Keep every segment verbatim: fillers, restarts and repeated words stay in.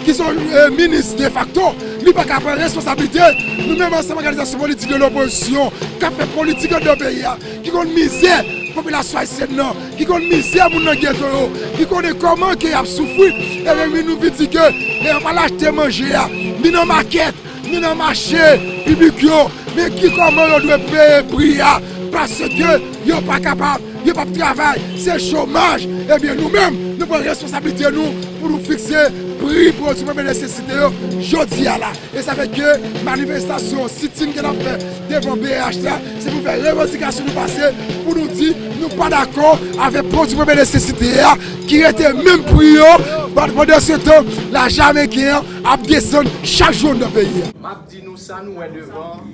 ki se yon minis defakto, li pa ka pran responsablite. Nou menm ansanm òganizasyon politik de lopozisyon k ap fè politik anndan peyi a, ki konn mizè popilasyon ayisyèn nan, ki konn mizè moun nan geto yo, ki konnen kòman ke y ap soufri, ebyen wi, nou vin di ke lè yo pral achte manje a, ni nan makèt, ni nan mache piblik yo, men ki kòman yo dwe peye pri a, paske yo pa kapab, yo p ap travay, se chomaj. Ebyen nou menm, nou pran responsablite nou pou nou fikse pri pwodui premye nesesite yo jodi a la. E sa fè ke manifestasyon, sitin ke n ap fè devan B R H la, se pou fè revandikasyon nou pase, pou nou di nou pa dakò avèk pwodui premye nesesite a ki rete menm pri yo, pandan se tan, lajan ameriken an ap desann chak jou anndan peyi a. M ap di nou sa nou wè devan,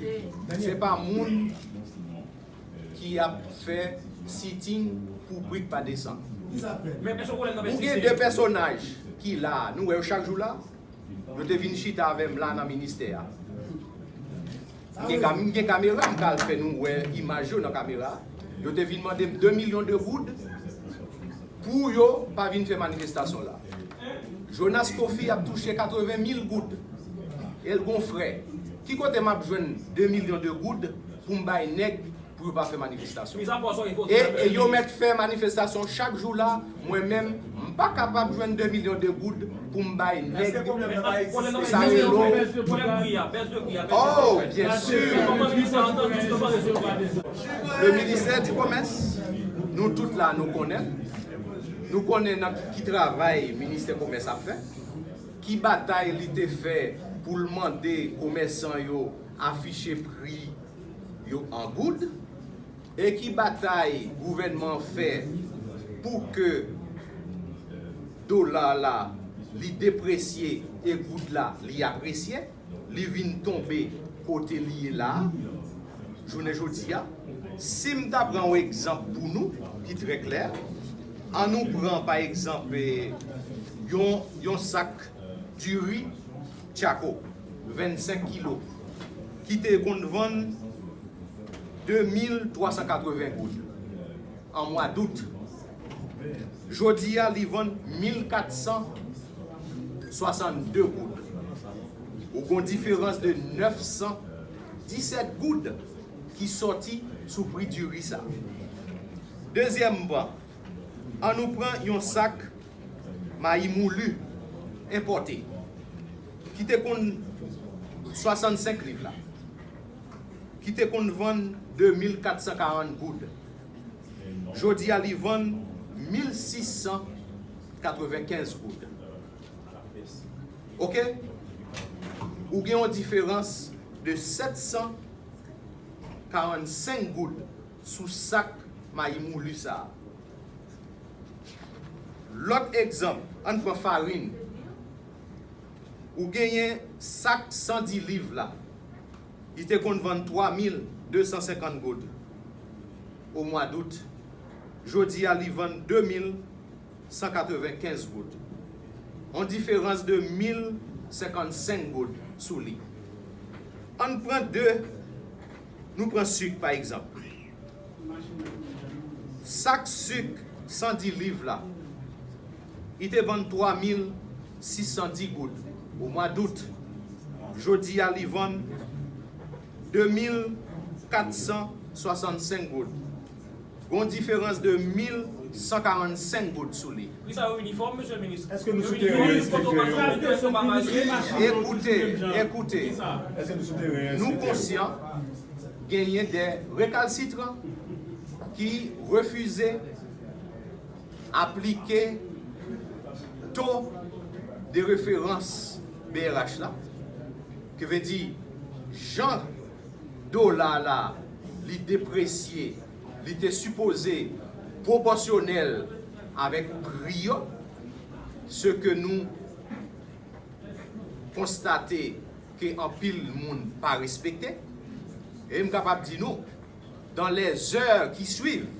se pa moun ki ap fè sitin pou pri k pa desann. Ou gen de pèsonaj ki la a, nou wè yo chak jou la, yo te vin chita avè m la nan ministè a. M gen ka-, m gen kamera, m ka al fè nou wè imaj yo nan kamera. Yo te vin mande m de milyon de goud pou yo pa vin fè manifestasyon la. Jonas Kofi ap touche katreven mil goud. E l gon frè. Ki kote m ap jwenn de milyon de goud pou m bay nèg pou yo pa fè manifestasyon? E, e yo mèt fè manifestasyon chak jou la, mwen menm, m pa kapab jwenn de milyon de goud pou m bay nèg sa rele. Oh, byen si. Le ministè di komès, nou tout la, nou konnen. Nou konnen nan ki travay ministè komès ap fè, ki batay li te fè pou l mande komèsan yo afiche pri yo an goud, e ki batay gouvènman an fè pou ke dola la li depresye e goud la li apresye, li vin tonbe kote li ye la a, jounen jodi a. Si m ta pran yon egzanp pou nou ki trè klè, ann nou pran pa egzanp, eh, yon, yon sak diri Tchako, vennsenk kilo, ki te konn vann de mil twa san katreven goud an mwa dout. Jodi a, li vann mil kat san swasannde goud. Ou gon diferans de nèf san disèt goud ki sòti sou pri diri sa. Dezyèmman, ann nou pran yon sak mayi mouli enpòte, ki te konn swasannsenk liv la, ki te konn vann de mil kat san karant goud. Jodi a, li vann mil sis san katrevenkenz goud. Oke? Ou gen yon diferans de sèt san karannsenk goud sou sak mayi mouli sa a. Lòt egzanp, ann pran farin. Ou genyen sak san di liv la. Li te konn vann twa mil de san senkant goud o mwa dout. Jodi a, li vann de mil san katrevenkenz goud. Yon diferans de mil senkannsenk goud sou li. Ann pran de, nou pran sik, pa egzanp. Sak sik san di liv la, li te vann twa mil sis san di goud o mwa dout. Jodi a, li vann de mil kat san swasannsenk goud. Gon diferans de mil san karannsenk goud sou li. Pri sa yo inifòm, mesye minis? Èske nou sou teren, enspektè yo? Ekoute, ekoute. Èske nou sou teren, enspektè yo? Nou konsyan genyen de rekalsitran ki refize aplike to de referans B R H la, ki vle di jan dola la li depresye, li te sipoze pwopòsyonèl avèk pri yo, se ke nou konstate ke anpil moun pa respekte. E m kapab di nou, dans les heures qui suivent,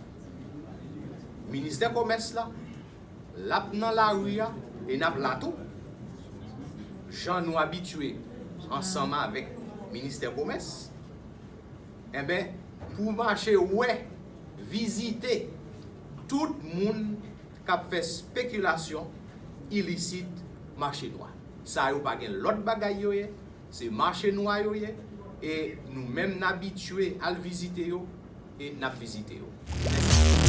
ministè komès la, l ap nan lari a, e n ap la tou, jan nou abitye ansanm avèk ministè komès. Enben, pou mache wè, vizite tout moun k ap fè spekilasyon ilisit mache nwa. Sa yo pa gen lòt bagay yo ye, se mache nwa yo ye, e nou menm n abitye al vizite yo, e n ap vizite yo.